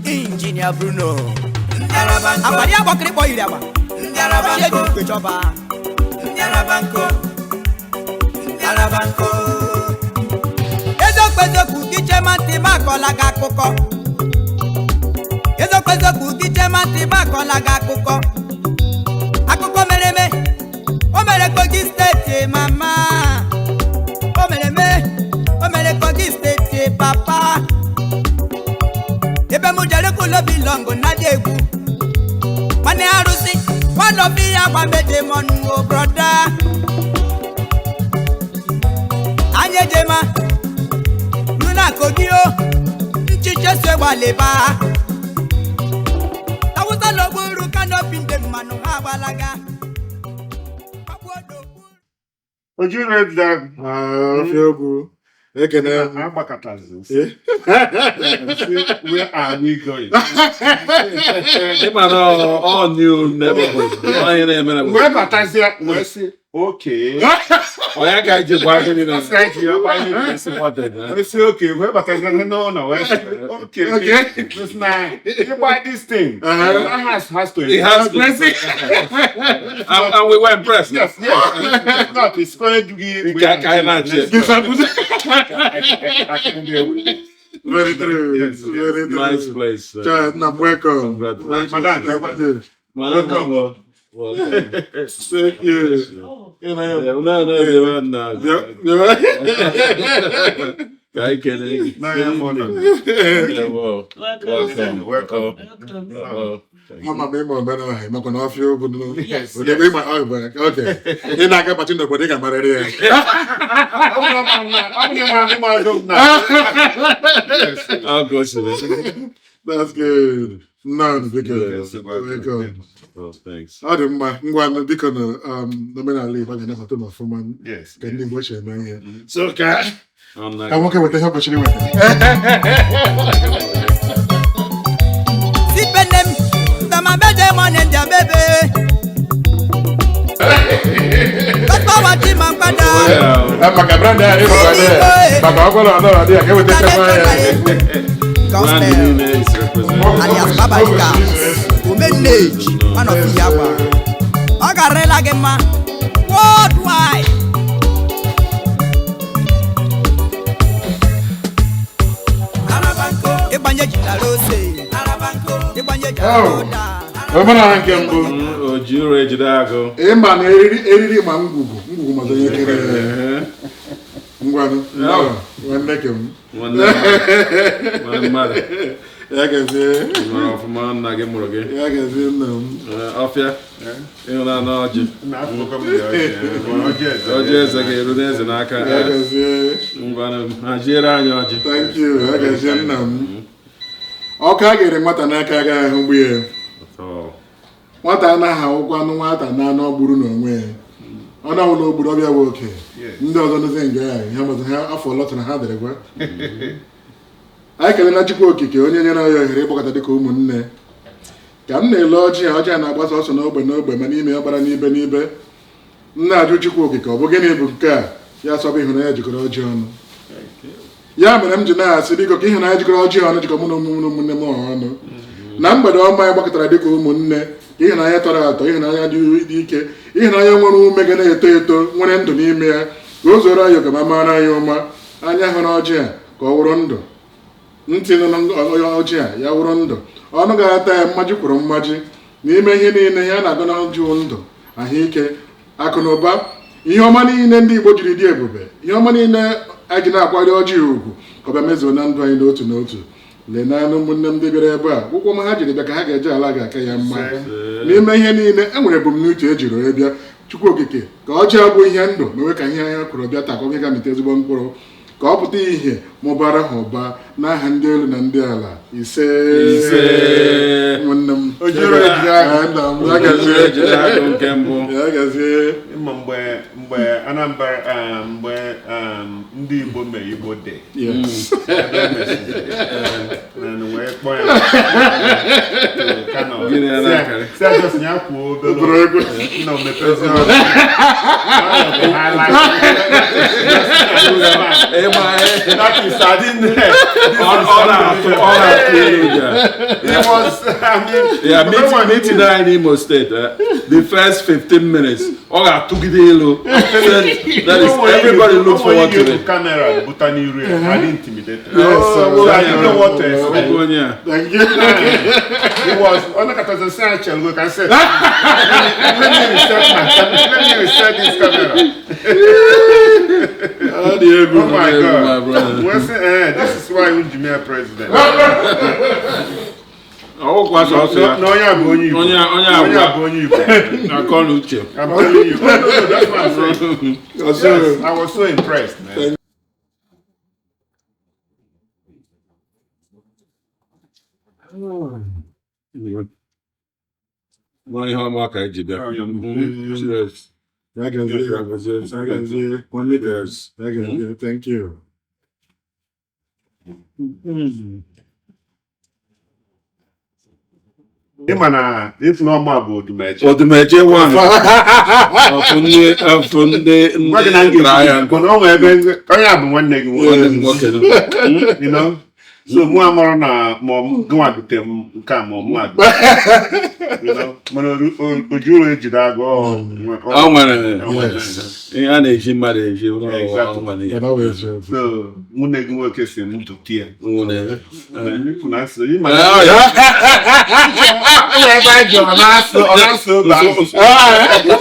Injinia Bruno agbari agbakịrịkpọ yiri agba ọchị eji ukwe chọba. Eziokwu eziokwu gị chema ntị m akọla gị akụkọ. Eziokwu eziokwu gị chema ntị m akọla gị akụkọ. Akụkọ mere eme, o mere Kogi Steeti mama, o mere eme, o mere Kogi Steeti papa. Ebe m jere kulobi lọngụ na-adị egwu nwanne arụsị nwanọbi ya gwa meje mọnụ o brọda. Anyị ejema runa Kogi o nchiche so gbalịba awụsa n'okpuru kanopi ndị mmanụ ha agbalaga. Kpakpuo n'okpuru. Ojú rẹ̀ da. Ọfịa Ogwu, ekene m. Agbakọtazi. Eh? Where are we going? Ịma na all new neighborhood. Onye na-eme na Wee batazie wee sị, okay. onye ka iji gwa gịnị na Sị anyị ji ọkwa ihe esi wanted, eh? Wee sị, okay, wee batazie n'ụlọ wee sị, okay. Okay. Sị na ịgba this thing, that house has to. It has to. And we were impressed. Yes. If not, it's going to be. Ka anyị na-achị. I can be away. Very true. Yes. Very true. Nice place. Child, nna m, welcome. Congratulations. Madam, Madam, Welcome. welcome. Thank you. You know, Yeah, no, no, no. Yeah. Ka anyị kelee gị. Na ya mụ nọ. Yeah, well, welcome. Welcome. Oh, thank you. Ama m ịma omenala makwa na Ọfịa Ogwu nụ. Yes. Odebe ịma ọ bụ okay. Ị na-aga bachi n'obodo ị ga-amarịrị ya. Ọ bụrụ na ọ bụrụ na ịma ọjọọ m na. Yes. I'll go to this. That's good. Nnọọ, biko. Yes. Welcome. Oh, thanks. Ọ dị mma. Ngwa nụ, biko na n'omenala Igbo a ga-anabata unu ọfụma Yes. ka ndị Igbo si eme ihe. So ka I'm ka not. nwoke weta ihe ọ kwesịrị iweta. Sipenem ndamabeje mone ndiambebe Godpower Chimamanda. Yeah. Maka brand a ịrụkwa dị ya. Maka ọkwụrụ ọnọrọ dị ya ka eweta chekwa ya. Brand Gospel niile is represented. alias Babalika Omeneji one of Iyagba. Ọ garịla gị mma worldwide. Ịgbanye jidara ose, ịgbanye jidara Oh. ụda. Omenala nke mbụ. Oji uru ejide agụ. Ịma na eriri eriri ma ngwugwu ngwugwu ma onye kere ya. Ngwanụ, nnọọ, nwanne ke m. Nwanne nwanne mmadụ. Ya gazie. Mara ọfụma nna gị mụrụ gị. Ya gazie nna m. Ọfịa ịhụnanya ọjị. Na akụkọ m dị ọjị. Ọjị eze. Ọjị eze ga-eru n'eze n'aka. Ya gazie. Ngwanụ, haziere anyị ọjị. Thank you. Ya gazie nna m. Ọkụ a gere nwata n'aka agaghị ahụ mgbu ya. Oh. Nwata anaghị ahụkwa anụ nwata na anụ ọ gburu n'onwe ya. Ọ na na ogburu ọbịa bụ oke. Yes. Ndị ọzọ nụzi nga ya ihe mazị ha afọ lọtara ha dịrịkwa. Anyị kelela Chukwu Okike onye nyere anyị ohere ịgbakọta dịka ụmụnne. Ka m na-ele ọjị a, ọjị a na-agbasa ọsọ n'ogbe n'ogbe ma n'ime ya gbara n'ibe n'ibe. M na-ajụ Chukwu Okike, ọ bụ gịnị bụ nke a? Ya sọbụ ịhụnanya jikọrọ ọjị ọnụ. Ya mere m ji na-asị biko ka ịhụnanya jikọrọ ọjị ọnụ jikọ mụ na ụmụ ụmụnne m ọnụ. Na mgbede ọma anyị gbakọtara dịka ụmụnne, ka ịhụnanya tọrọ atọ, ịhụnanya dị ike, ịhụnanya nwere ume ga na-eto eto, nwere ndụ n'ime ya, ka o zoro anyị oke ma mara anyị ụma. Anya hụrụ ọjị a ka ọ wụrụ ndụ, ntị nọ n'ọjị a ya wụrụ ndụ, ọnụ ga-ata ya mmaji kwuru mmaji. N'ime ihe niile ihe a na-agụ na ọjị wụ ndụ, ahụike, akụ na ụba, ihe ọma niile ndị Igbo jiri dị ebube, ihe ọma niile anyị ji na-akwari ọjị ugwu ka ọ bịa mezuo na ndụ anyị n'otu n'otu. Lee naanị ụmụnne m ndị bịara ebe a, ụkwụ ọma ha jiri bịa ka ha ga-eje ala ga-aka ya mma. N'ime ihe niile e nwere ebumnuche e jiri wee bịa. Chukwu Okike ka ọjị abụ ihe ndụ mewe ka ihe anya kwuru bịa taa ka ọ bịa ga-amịta ezigbo mkpụrụ, ka ọ pụta ìhè mụbara ha ụba n'aha ndị elu na ndị ala. Ise. Ise. Nwanne m. Ojoro ejide agụ. Ah, nna m, ya Oji uru gazie. ejide agụ nke mbụ. Ya gazie. Ịma mgbe mgbe Anambra mgbe ndị Igbo mere Igbo Day. Yes. Ebe e mesịrị, na wee kpọọ ya Emeka nọ. Gịnị ya na-akarị? Si ya just ya kwuo obere Obere okwu. Nna o mepezi ọnụ. One of the highlights. Ịma That is, I didn't. This is ọ na-atụ ilu ja. It was, I mean, Yeah, no meeting, one- meeting anyị n'Imo State, the first 15 minutes, ọ ga-atụgide ilu. That is, No one everybody you- look no one forward you to give it. Camera buta n'iru ya, I didn't intimidate. Yes, So I didn't know what to expect. Okwu onye a. Thank you. It was, ọ nakọtazi sị anyị chere ka sị, let me reset my camera, let me reset this camera. Ọ dị egwu. Oh my my God. brother. Wee sị, this is why unu ji mee president. Ọwụkwa sọsọ ya. Na onye a bụ onye Igbo. Onye a Onye a bụ onye Igbo. Akọ na uche. I'm telling you. No, no, no, that's what I'm saying. Ọzọ. Yes, I was so impressed, man. Nwa ihe ọma ka eji bịa. Cheers. Ya gazie. Ya gazie. Ya gazie. Cheers. Ya gazie. Thank you. Ị ma na if na ọma bụ Odumeje. Odumeje one. Ọfụ ndị ọfụ ndị Gwa gị na m ndị ga-eji ya. mana o nwere ebe onye a bụ nwanne gị nwoke. Nwanne m nwoke. You know? So mụ amụrụ na ma ọ gịnwa dute m nke a ma ọ mụ adute. You know? Mana ojuru ejide agụ ọ Ọ nwere Yes. ihe a na-eji mmadụ eji ọ Exactly. nwere Ya ya. na ọ bụ eziokwu. So nwunye gị nwoke si m dute ya. Nwere. Ikwu na asị, ị ma na- Ọ ya. Enwere ebe anyị jụrụ, ọ na-asụ obe asụ. Ọ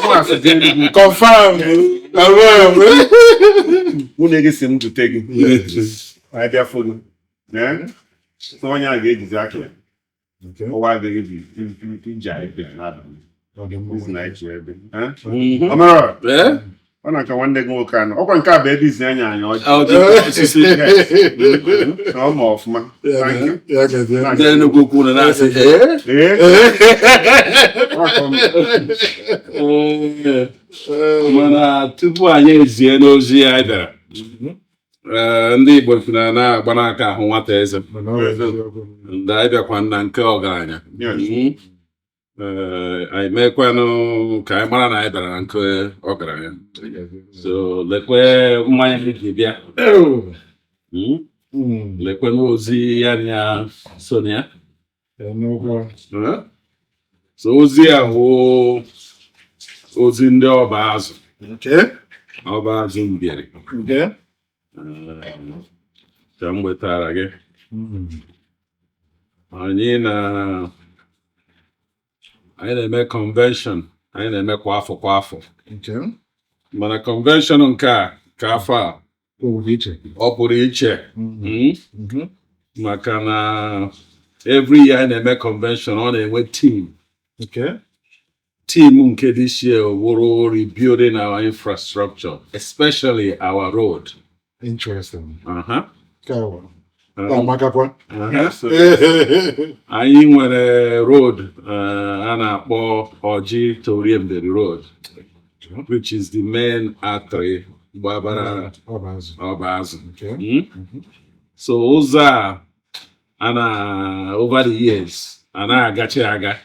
na-asụ dị Enugu. Confirm. Confirm. Nwunye gị si m dute gị. Yes. Anyị bịa fụ gị. Eh? So onye a ga-ejizi aka ya. Okay. Ụwa adịghị bi ije anyị bịa n'abalị. Ọ dị mma. Izu na anyị ji ebe. Eh? Ọ mere Eh? ọ na-aka nwanne gị nwoke anọ. Ọkwa nke a bụ ebe izi anya anyị ọjị. Ọ dị osisi. Na ọ ma ọfụma. Thank you. Ya gazie. Ndị Enugu kwuru na-asị ee. Ee. Ọ ka ọ Ee. Mana tupu anyị ezie n'ozi anyị bịara, ndị Igbo sị na na-agba n'aka ahụ nwata eze. Mana ọ bụ eziokwu. Ndị anyị bịakwa na nke ọgaranya. Yes. Anyị mekwanụ ka anyị mara na anyị bịara na nke ọgaranya. So lekwe mmanya anyị ji bịa. Oh. Lekwe n'ozi ya na ya so na ya. Ya n'ụgwọ. Eh? So ozi a wụ ozi ndị ọba azụ. Okay. Ọba azụ Mbieri. Okay. Ka m wetara gị. Anyị na anyị na-eme convention anyị na-eme kwa afọ kwa afọ. Okay. Mana convention nke a ka afọ a Ọ bụ iche. ọ pụrụ iche. Maka na every year anyị na-eme convention ọ na-enwe theme. Okay. Theme nke this year wụrụ rebuilding our infrastructure, especially our road. Interesting. Uh-huh. Nke a bụ. Ọ amakakwa. Uh-huh. Anyị nwere road a na-akpọ Ọjị to Oriemberi Road, which is the main artery gbabara Ọ bụ azụ. ọba azụ. Okay. So ụzọ a na over the years a na-agachi aga.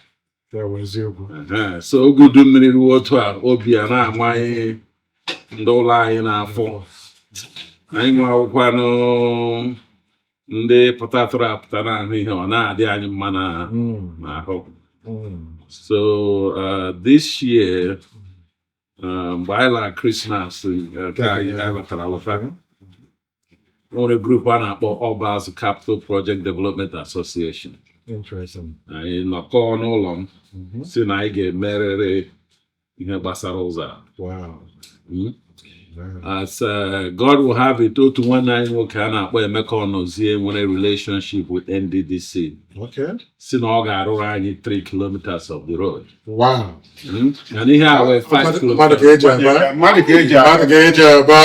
Ya bụ eziokwu. Ehe, so oge udu mmiri ruo otu a obi a na-ama anyị ndị ụlọ anyị n'afọ anyị nwe akwụkwanụ ndị pụtatụrụ apụta na-ahụ ihe ọ na-adị anyị mma na n'ahụ. So this year, mgbe anyị lara Christmas ka anyị lọtara alọta, o nwere group a na-akpọ Ọba Capital Project Development Association. Interesting. Anyị nọkọọ n'ụlọ m si na anyị ga-emerịrị ihe gbasara ụzọ a. As God will have it, otu nwanne anyị nwoke a na-akpọ Emeka Ọnọzie nwere relationship with NDDC si na ọ ga-arụrụ anyị 3 kilometers of the road. And ihe a wee 5 Mmadụ ka kilometers. eji aba. Mmadụ ka eji Mmadụ ka eji aba.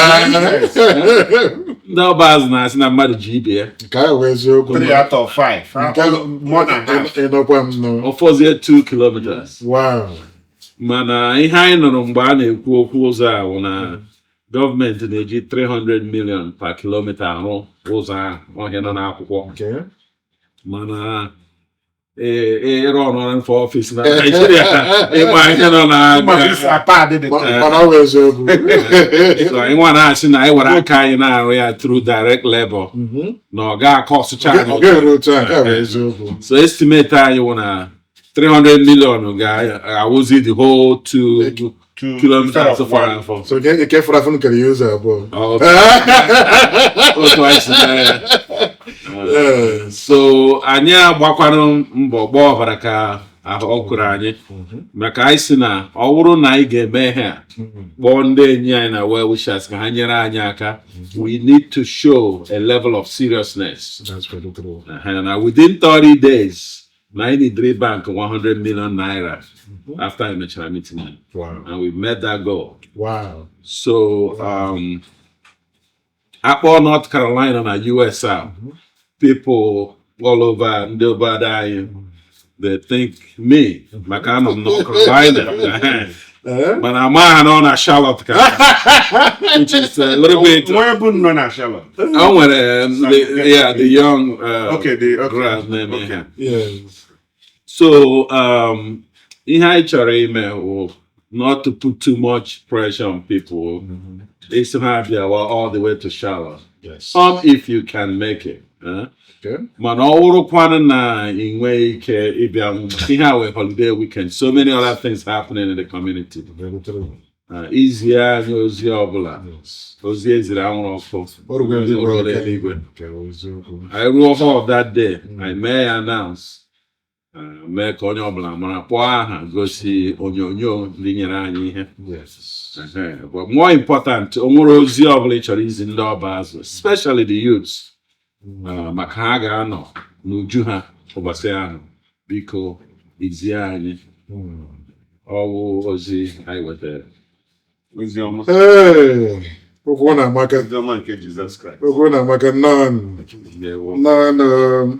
Ndị ọba azụ na-asị na mmadụ ji ibe ya. Nke ahụ bụ eziokwu. 3 out of 5. Nke ahụ More than half. Ịnọkwa m nọ. Ọ fọzie 2 kilometers. Mana ihe anyị nụrụ mgbe a na-ekwu okwu ụzọ a bụ na gọọmenti na-eji 300 million per kilometer arụ ụzọ ahụ ọhịa nọ n'akwụkwọ. Mana Ịrụ ọrụ for office na Nigeria, ịma ihe nọ na Mana ọ bụ eziokwu. So anyị nwa na-asị na anyị were aka anyị na-arụ ya through direct labor na ọ ga-akọ ọsụcha Ọ anyị. ga-eru otu a, nke a bụ eziokwu. So estimate anyị wụ na 300 million ga-awụzi the whole 2 kilometers fọrọ afọ. So nke fọrọ afọ nkere ya ụzọ abụọ. Otu anyị si mee ya. Yes. So anyị agbakwanụ mbọ gbaa ọbara ka ahụ ọ kụrụ anyị, maka anyị si na ọ bụrụ na anyị ga-eme ihe a, kpọọ ndị enyi anyị na well wishers ka ha nyere anyị aka, we need to show a level of seriousness. That's very true. Na within 30 days na anyị need bank 100 million naira after anyị mechara meeting anyị. And we met that goal. So akpọ North Carolina na US a, people all over, ndị obodo anyị, they think me maka anọ m North Carolina. Eh? Mana ama ha nọ na Charlotte ka, which is a little bit Nwa ebe unu nọ na Charlotte. O nwere the, yeah, the young Okay, the okay. grad na-eme ihe. Yes. So ihe anyị chọrọ ime wụ not to put too much pressure on people. Isi ha bịawa all the way to Charlotte. Come if you can make it. Eh? Okay. Mana ọ wụrụkwanụ na ị nwee ike ịbịa, ihe a wee holiday weekend, so many other things happening in the community. Very true. Izi anyị ozi ọbụla, ozi eziri anwụrụ ọkụ Ọrụ ozi ruo eluigwe. Nke bụ eziokwu. Anyị ruo hall that day, anyị mee ya announce, mee ka onye ọbụla mara, kpọọ aha, gosi onyonyo ndị nyere anyị ihe. Ehe, but more important, o nwere ozi ọbụla ị chọrọ izi ndị ọba azụ, especially the youths, maka ha ga-anọ n'uju ha ụbọchị ahụ, biko izie anyị ọwụ ozi anyị wetara. Ozi ọma. Ee, okwu na-amaka. Ozi ọma nke Jizọs Kraịst. Okwu na-amaka nnọọ. Ndewo. Nnọọ.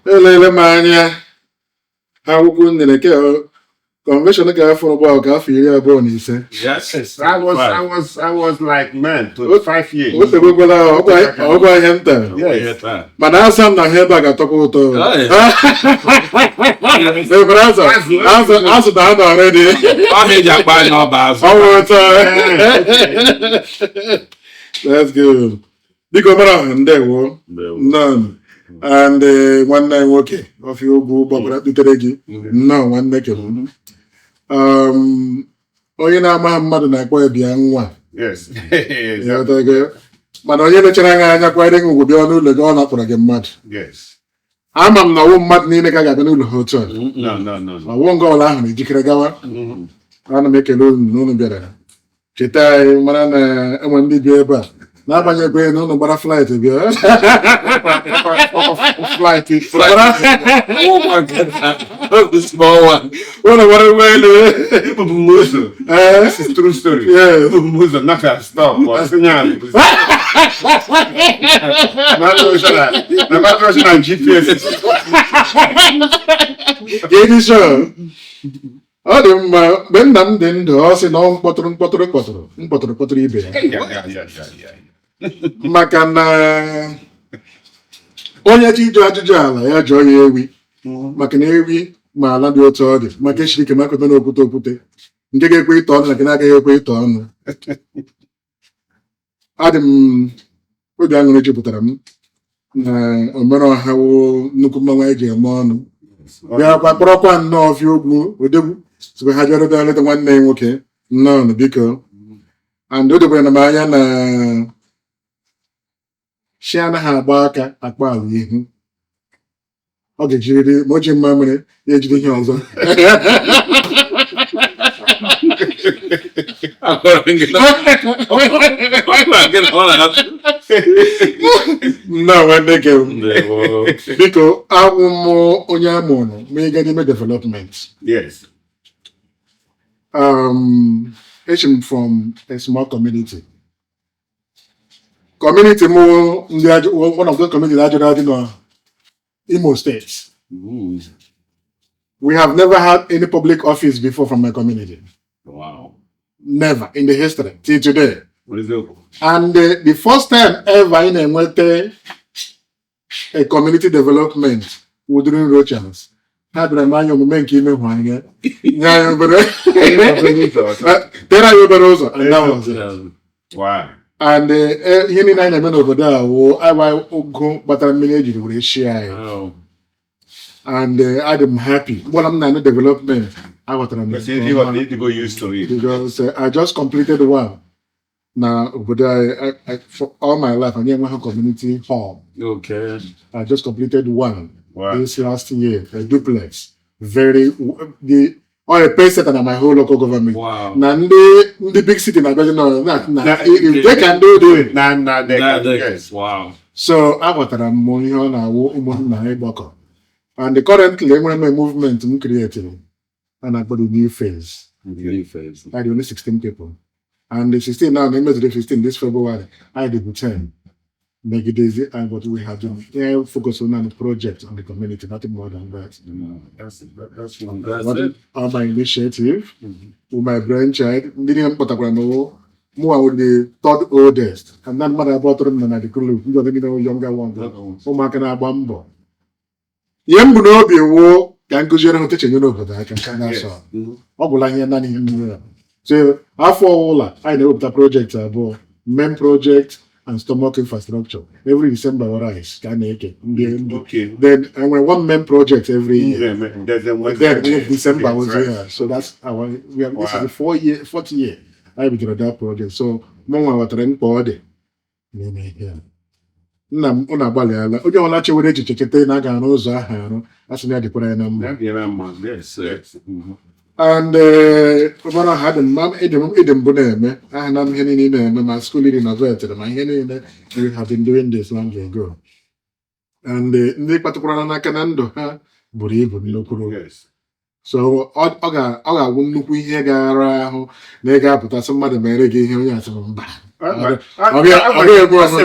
Elele m anya akwụkwọ nere ke convention ka afọ ugbu a ka afọ 25. Yes. I was like, man, 25 years. O tegwekwala ọgwa ihe nta. Yes. Taa. Mana asa m na ha ebe a ga-atọkwa ụtọ. Oh, Ebere azụ azụ azụ na anọ already. Ọ eji akpa anyị ọba azụ. Ọ bụ ụtọ. That's good. Biko mara ndewo. Ndewo. Nnọọ. And nwanne anyị nwoke ọfịa ugwu gbakwara dutere gị. Nnọọ, nwanne kem. Onye na-amaghị mmadụ na-akpọ ya bịa nwa. Ịghọtago? Mana onye lechara anya anya kwanyere gị ugwu bịa n'ụlọ gị, ọ napụrụ gị mmadụ. Ama m na ọwụ mmadụ niile ka ga-abịa n'ụlọ ha otu a. No, no, no, no. Ọwụ nga ọla ahụ na-ejikere gawa. Ana m ekele unu na unu bịara cheta anyị, mara na enwe ndị bi ebe a n'agbanyeghị na unu gbara flight bịa. Flight. Oh my God. The small one. Unu gbara ụgbọelu. Ebubu m ụzọ. Ee. This is true story. Yes. Ebubu m ụzọ not stop. Ọ sị nya. Na GPS. Ịdị sure? Ọ dị mma. Mgbe nna m dị ndụ, ọ sị na ọ mkpọtụrụ mkpọtụrụ kpọtụrụ mkpọtụrụ kpọtụrụ ibe ya. Maka na onye chi ịjụ ajụjụ ala ya jụọ ya ewi, maka na ewi ma ala dị otu ọ dị, maka eshiri ike, makọta na okwute okwute nke ga-ekwe ịtọ ọnụ na nke na-agaghị ekwe ịtọ ọnụ. Adị m obi aṅụrị jupụtara m na omere ọha wụ nnukwu mmanwụ anyị ji eme ọnụ bịakwa kpọrọkwa nnọọ ọfịa ugwu odegwu sikwa ha bịara bịa leta nwanne ya nwoke. Nnọọ biko. And o dokwara m anya na chi anaghị agba aka akpọ ala ihu. Ọ ga-ejiriri ma o ji mma mere ya ejiri ihe ọzọ. Agwara m gị na ọ na- Nnọọ, nwanne gị m. Ndewo. Biko, awụ m onye a mụrụ ma ịga n'ime development. Echi m from a small community. Community m ndị one of those community ajụrụ adị na Imo State. We have never had any public office before from my community. Never in the history till today. Eziokwu. And the first time ever ị na-enweta a community development Wụ during Rochas, ha bịara mee anyị omume nke imehụ anya, nye anyị obere, tere anyị obere ụzọ, and that was it. Wow. And ihe niile anyị na-eme n'obodo a wụ awa ụgụ gbatara mmiri ejiri were shie anyị. And adị m happy mgbe m na-anụ development, aghọtara m Because nke you ọma. need to go used to it. Because I just completed one na obodo anyị. For all my life, anyị enweghị community hall. I just completed one this last year, a duplex, very the or a pace setter na my whole local government. Na ndị big city na-abịazi nọ na if they can do it. Na they can, yes. So aghọtara m ihe ọ na-awụ ụmụnna ịgbakọ. And currently enwere m a movement m created a na-akpọ the New Phase. New Phase. I dị only 16 people, and the 16 now na-emezuru 15 this February. I dị 10 megidezi, and what we have done, yeah, focus on the project on the community, nothing more than that. That's one. That's What it. on my initiative with my brainchild, ndị niile m kpọtakwara n'ụwụ mụnwa wụ the third oldest, and na mmadụ abụọ tụrụ m na the group, ndị ọzọ niile wụ younger ones, ụmụaka na-agba mbọ. Ihe m bụ n'obi wụ ka m kụziere ha otu esi enyere obodo aka nke na-asọ. Ọ gwụla ihe naanị ihe m nwere. So afọ ọbụla anyị na-ewepụta project abụọ, main project and stomach infrastructure. Every December, rice ka a na-eke ndị ndị. Then enwere one main project every year. There's a one. Then in December was Right. here. So that's our we have, this is the fourth year I bidoro that project. So mụ nwa ghọtara mkpa ọ dị n'ime ihe a. Nna m, unu agbalịala. Onye ọbụla chewere echiche cheta na a ga-arụ ụzọ ahụ arụ, a sị na ya dịkwara ya na mma. That be man. Yes. And ọbara ha dị mma, ịdị mbụ na-eme aha na ihe niile ị na-eme, ma school dị na vet, ma ihe niile. We have been doing this long ago. And ndị kpatụkwara n'aka na ndụ ha buru ibu nnukwu. So ọ ga-awụ nnukwu ihe gara ahụ na ị ga-apụta sị mmadụ mere gị ihe, onye asị m mba. Ọ ga-ekwe omume.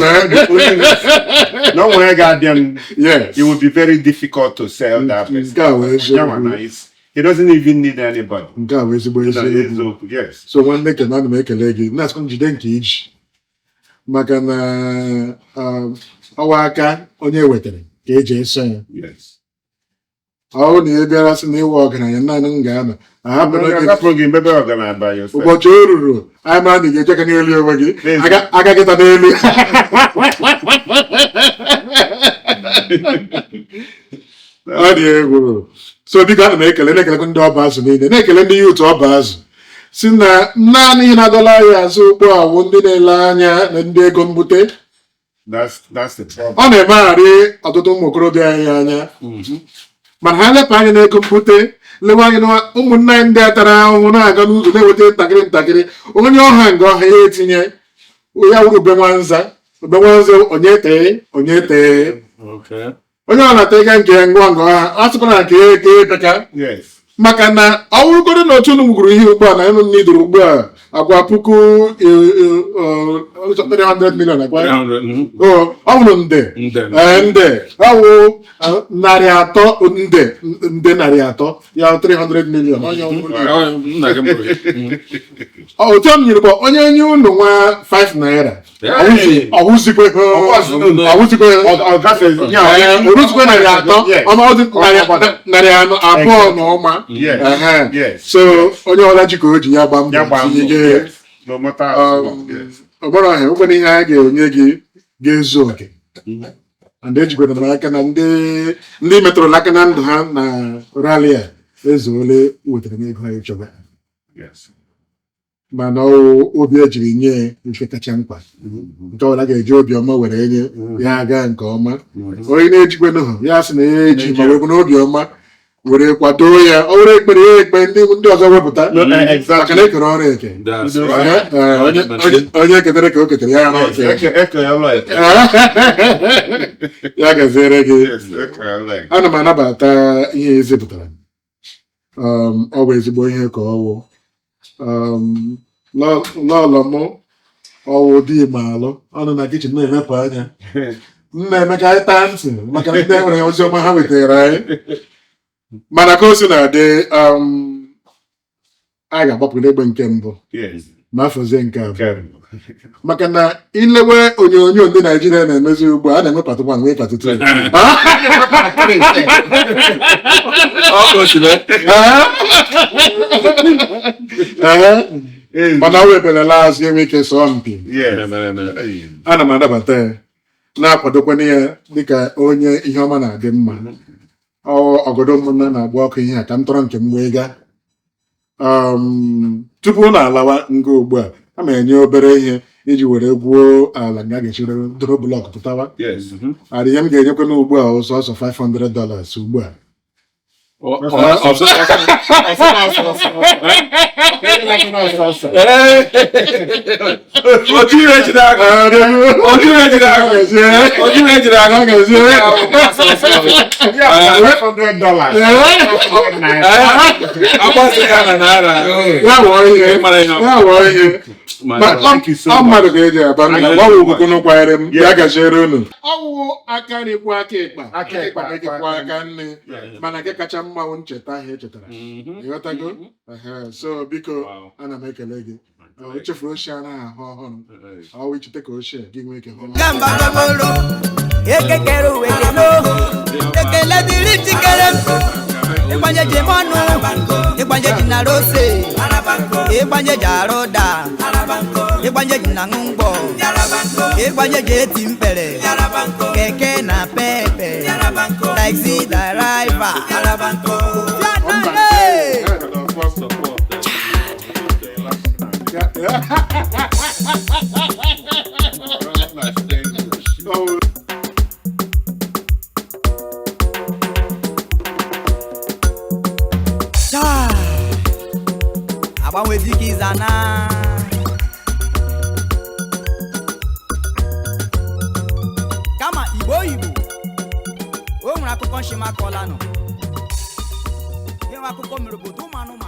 No one got them. Yes. It would be very difficult to sell that person. Nke a wee Yeah, man, eziokwu. He doesn't even need anybody. Nke a wee ezigbo No, eziokwu. Yes. So nwanne, kene, ana m ekele gị, na-asịkwa m jide nke iji maka na ọwa aka onye wetara ka eji eso ya. Ọ bụrụ na ị bịara sị na ịwa ọgaranya naanị m ga-anọ ahapụrụ gị. Hapụ gị mebe ọgaranya by yourself. Ụbọchị o ruru, anyị mara na ị ga-eje aka n'elu onwe gị. N'ezie. Aka gị ta n'elu. Ọ dị egwu. So biko, ana m ekele, na-ekelekwa ndị ọba azụ niile, na-ekele ndị youth ọba azụ, si na naanị ihe na-adọla anyị azụ ugbu a wụ ndị na-ele anya na ndị ego mbute. That's the problem. Ọ na-emegharị ọtụtụ ụmụ okorobịa anyị anya, mana ha lepụ anya n'ego mbute, lewe anya na ụmụnne anyị ndị a tara ahụhụ na-aga n'ụzọ na-eweta ntakịrị ntakịrị, onye ọha nga ọha ya etinye ya wuru ube nwanza, ube nwanza, onye tee, onye tee. Onye ọ na-ata ịga nke ya ngwa ngwa ọha a sịkwara na nke ya eke ebeka. Maka na ọ bụrụgodo na otu unu gwuru ihe ugbu a na unu nidoro ugbu a agwa puku 300 million agwa 300. O, ọ bụrụ nde. Nde. Ee, nde ọ wụ 300 nde, nde 300 ya 300 million onye ọ bụla. Ọ, nna gị mụrụ ya. Ọ, otu m nyere bụ onye nye unu nwa 5 naira. Hey! Ọwụzikwe ọwụzikwe. Ọ gafee. Ya, oruzikwe 300. Ọma ọ dị 400 na ụma. Ehe. So onye ọla ji ka o ji ya gba mbọ Ya gbaa mbọ. tinye. Yes. No matter how small. Yes. Ọ bụrụ ọhịa ụgwọ ihe a ga-enye gị ga-ezu oke, and ejikwara m aka na ndị metụrụ aka na ndụ ha na rally a ezuole wetara m ego anyị chọba. Mana ọwụ obi ejiri nye ya nke kacha mkpa, nke ọbụla ga-eji obiọma were nye ya aga nke ọma. Onye na-ejikwenụ ya sị na ya eji ma wekwu n'obiọma were kwado ya, ọ were ekpere ya ekpe ndị ọzọ wepụta. No, maka exactly. na ekere ọrụ eke. That's Ndị- right. Onye ketere ka o ketere ya na Yes. oke. Eke ọlụ eke. Ya gaziere gị. Yes, eke ọlụ eke. Ana m anabata ihe ezipụtara. Ọ bụ ezigbo ihe ka ọ wụ. Lọlọ m, ọwụ di m alụ, ọ nọ na kitchen na-emepụ anya m na-eme ka anyị taa ntị maka na ndị enwere ozi ọma ha wetara anyị. Mana ka o si na-adị, anyị ga-agbapụ n'egbe nke mbụ. Yes. Ma afọzie nke abụọ, maka na ilewe onyonyo ndị Naijiria na-emezi ugbu a, a na-eme part 1 nwee part 2. Ọ gosiri. Ee, mana o webelela azụ enwe ike sọọ mpi. Ana m anabata ya, na-akwadokwana ya dịka onye ihe ọma na-adị mma. Ọ ọgọdọ ụmụnna na-agba ọkụ ihe a ka m tọrọ nke m wee gaa. Tupu ọ na-alawa nga ugbu a, a ma enye obere ihe iji were gwuo ala nga ga-esi doro block pụtawa. Adị ihe m ga-enyekwana ugbu a sọsọ $500 ugbu a. Ọ- ọ- ọsọ- Ojú rẹ̀ jìnnà àgọ́. Ojú rẹ̀ jìnnà àgọ́. Ojú rẹ̀ jìnnà àgọ́. $500. Agbasị ya na naira. Ya wụọ ihe. Mara ihe ọ- Ya wụọ ihe. Ma- Thank you so Ọ much. mmadụ ka eji aba mba. Gbanwe ugwu kwanyere m ya gaziere unu. Ọwụwụ aka nri kwụ aka ịkpa, aka ịkpa na-ekekwa aka nri, mana nke kacha mma wụ ncheta ahụ echetara. Ịghọtago? Ehe, so biko, ana m ekele gị. O chefuru ochie anaghị ahụ ọhụrụ. Ọ wụ ichete ka ochie gị nwee ike hụ. Gamba gbagboro ekekere uwe kelo ekele dịrị chikere m ịgbanye ji m ọnụ, ịgbanye ji na rose, ịgbanye ji arụ ụda, ịgbanye ji na ṅụ mgbọ, ịgbanye ji eti mkpere keke na pepe taxi driver. Mba. Hey! Ọ Taa, agbanwe dịka ịzana kama Igbo Igbo o nwere akụkọ nshịmakọlanụ ihe nwe akụkọ mere obodo ụmụ anụmanụ.